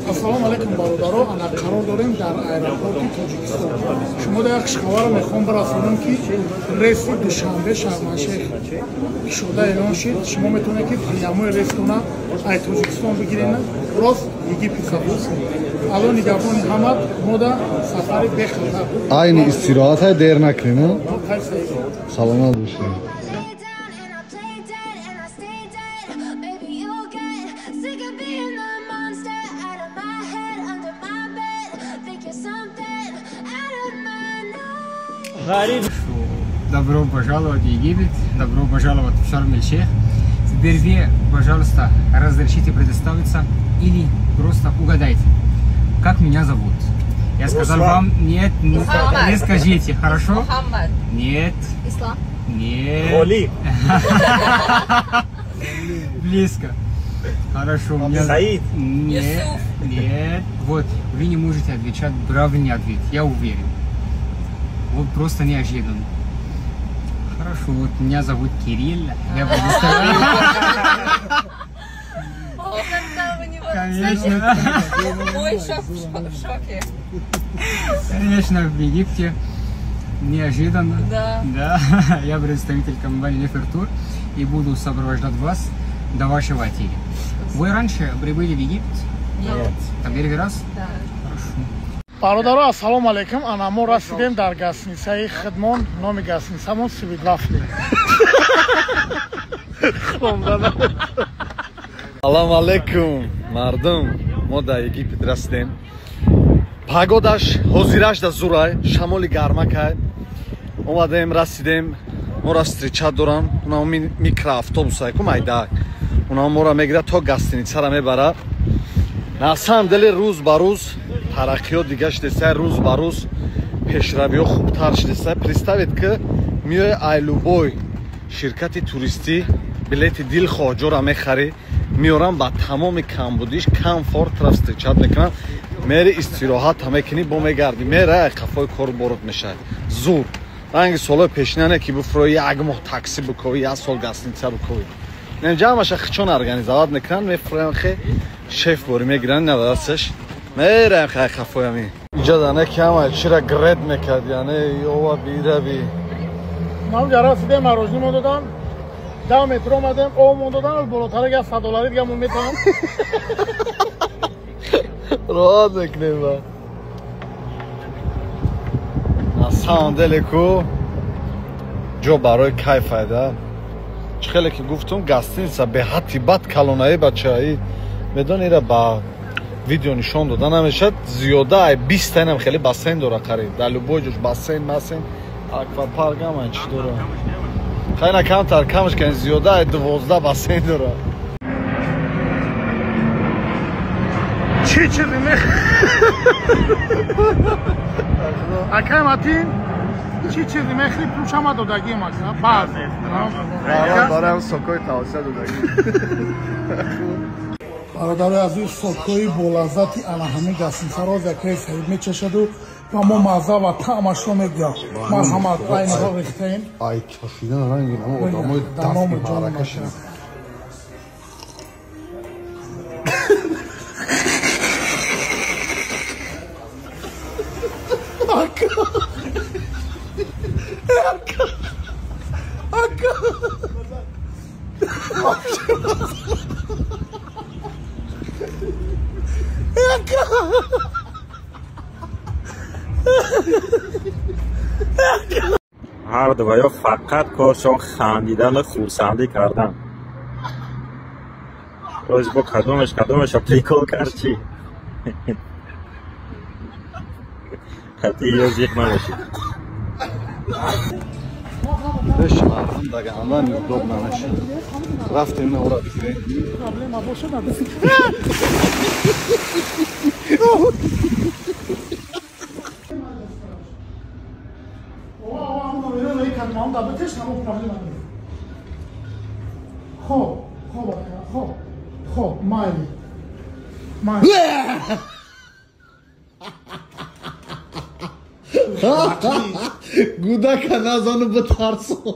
Ассалому алайкум бародаро, ана қарор дорем дар аэропорти Тоҷикистон. Шумо дар як хабарро мехоҳам бирасонам, ки рейси Душанбе Шарм-эл-Шейх кушода эълон шид. Шумо метавонед, ки прямой рейстона ай Тоҷикистон бигиред, рост Египет сафар. Алло нигаҳбони ҳама, мо да сафари бехатар. Айни истироҳат дер накунем. Саломат бошед. Добро пожаловать в Египет, добро пожаловать в Шарм-эль-Шейх. Впервые, пожалуйста, разрешите представиться или просто угадайте, как меня зовут. Я сказал вам, нет, не скажите, хорошо? Мухаммад. Нет. Ислам. Нет. Роли. Близко. Хорошо. Меня... Саид. Нет. Нет. Вот, вы не можете отвечать правильный ответ, я уверен. Вот просто неожиданно. Хорошо, вот меня зовут Кирилл. Я представляю. Конечно. Мой шок в шоке. Конечно, в Египте. Неожиданно. Да. Да. Я представитель компании Нефертур и буду сопровождать вас до вашего отеля. Вы раньше прибыли в Египет? Нет. Там первый раз? Да. Хорошо. Бародаро, ассалому алайкум. Ана мо расидем дар гостиницаи хидмон. Номи гостиницамон Сивидвафли. Салом алайкум, мардум. Мо дар Египет расидем. Погодаш ҳозираш да зурай, шамоли гармакай. Омадем, расидем. Моро встреча дорам. Уна микроавтобусай ку майдак. Уна моро мегирад то гостиницара мебарад. На самом деле рӯз ба рӯз тараққиёт дига шудеса, рӯз ба рӯз пешравиҳо хубтар шудеса. Представит ки миёи ай любой ширкати туристӣ билети дилхоҳ ҷора мехарӣ, меорам ба тамоми камбудиш комфорт ра встречат мекунам. Мери истироҳат мекунӣ, бо мегардӣ, мера ай қафои кор борот мешавад. Зур. Ранги солҳои пешинане ки буфрои як моҳ такси буковӣ, як сол гостиница буковӣ. Ҷамъаша хичон организоват мекунанд, мефроям хе шеф бори мегиранд надасташ. Мераем хай қафоями. Иҷа дане кама чира гред мекард, яъне ёва бирави. Ман ҷара сидем марожни мо додам. 10 метр омадем, об мо додам, болотар як 100 доллари дига мо метавонам. Роҳат мекунем ба. На самом деле ку ҷо барои кайф айда. Чӣ хеле ки гуфтум, гостиница беҳадди бад калонаи бачаи. Медони ира ба видео нишон дода намешад. Зиёда ай 20 таинам хеле бассейн дора қариб. Дар любой ҷош бассейн, масейн, аквапарк ҳама чӣ дора. Хайна камтар камаш кани зиёда ай 12 бассейн дора. Чӣ чизи мех? Акай Матин, чӣ чизи мехри пулшама додагим ака? Баъзе. Барам сокои тавсия додагим. Бародарои азиз, сокҳои болаззати ана ҳамин гостиницаро Закари Саид мечашаду ва мо мазза ва таъмашро мегӯям. Марҳамат, айниҳо рехтаем. Ай чашидан ранги ҳама одамои дасти маърака шуда. Ака! Ака! Ака! Ҳар дувоё фақат коршон хандидану хурсандӣ кардан. Рӯз бо кадомеш кадомеша прикол кард чӣ? Қатъи ё зиқ намешид. Беш мардум дагаҳанда неудобно намешад. Рафтем наора бигирем. Проблема бошад, хоб, хоб, хоб, хоб, майли. Майли. Гудака назану битарсон.